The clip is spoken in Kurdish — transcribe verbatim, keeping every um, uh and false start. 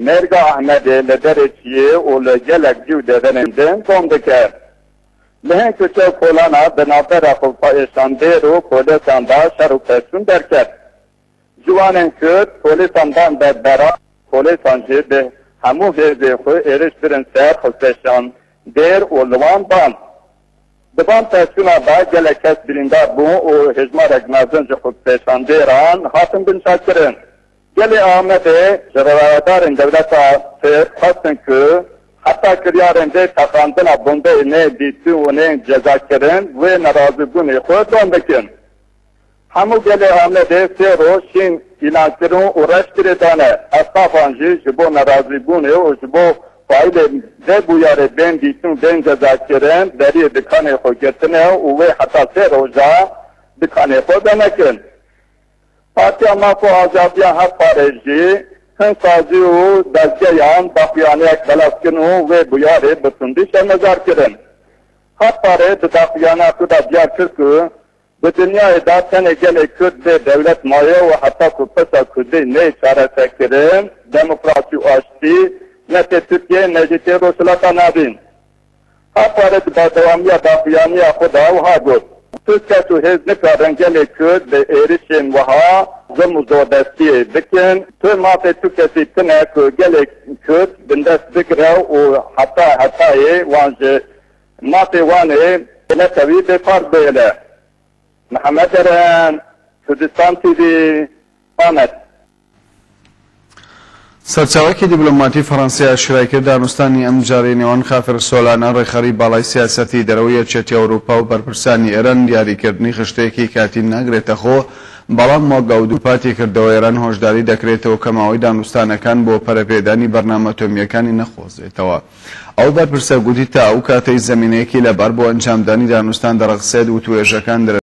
Mêrga Ahmedê li derê çiyê û li gelek cî û deverên din kom dike. Li hin kuçe û kolana di navbera xwe pêşandêr û polêsan de şer û pêşûn derket. Ciwanên Kurd polêsan dan berbera, polêsan jî bi hemû hêzê xwe êriş birin ser xwepêşandêr û li wan dan. Di van pêşûna de gelek kes birîndar bûn û hejmarek mezin ji xwepêşandêran hatin binçavkirin. Gelê Amedê ji rayedarên dewleta Tirk xwestin ku heta kiryarên vê teqandina bombeyê neyên dîtin û neyên cezakirin, wê nerazîbûnê xwe dom bikin. Hemû gelê Amedê sê roj şîn îlankirin û reş girêdane. Esnafan jî ji bo nerazîbûnê û ji bo faîlên vê bûyerê bên dîtin û bên cezakirin, deriyê dikanê xwe girtine û wê heta sê roja dikanê xwe venekin. Partiya Maf û Azadiya Hevparê jî hin sazî û dezgeyan daxuyaniyek belas kirin û wê bûyerê bi tundî şermezar kirin. Hevparê di daxuyaniya xwe de diyar kir ku di dinyayê de tenê gelê Kurd bê dewlet maye û heta ku pirsa Kurdî neyê çareserkirin, demokrasî û aştî ne tê Tirkiyeyê ne jî tê Rojhilata Navîn. Hevpare di berdewamiya daxuyaniya xwe de wiha got, Tu kes û hêz nikarin gelê Kurd bi êrişên wiha zilm û zordestiyê bikin. Tu mafê tu kesî tune ku gelê Kurd bindest bigire û heta hetayê wan ji mafê wan ê netewî bêpar bêle. Mihemed Eren, Kurdistan T V, Amed. سەرچاوەیەکی دیبلۆماتی فەڕەنسی ئاشکرای کرد، دانوستانی ئەم جارەی نێوان خافر سۆلانە، ڕێکخەری باڵای سیاسەتی دەرەوەی یەکێتی ئەوروپا و بەرپرسانی ئێران، دیاریکردنی خشتەیەکی کاتی ناگرێتە خۆ، بەڵام وەک ئەو دووپاتی کردەوە، ئێران هۆشداری دەکرێتەوە کە ماوەی دانوستانەکان بۆ پەرەپێدانی بەرنامە ئەتۆمییەکانی نەخوازێتەوە. ئەو بەرپرسە گوتی، تا ئەو کاتەی زەمینەیەکی لەبار بۆ ئەنجامدانی دانوستان دەڕەخسێت، وتووێژەکان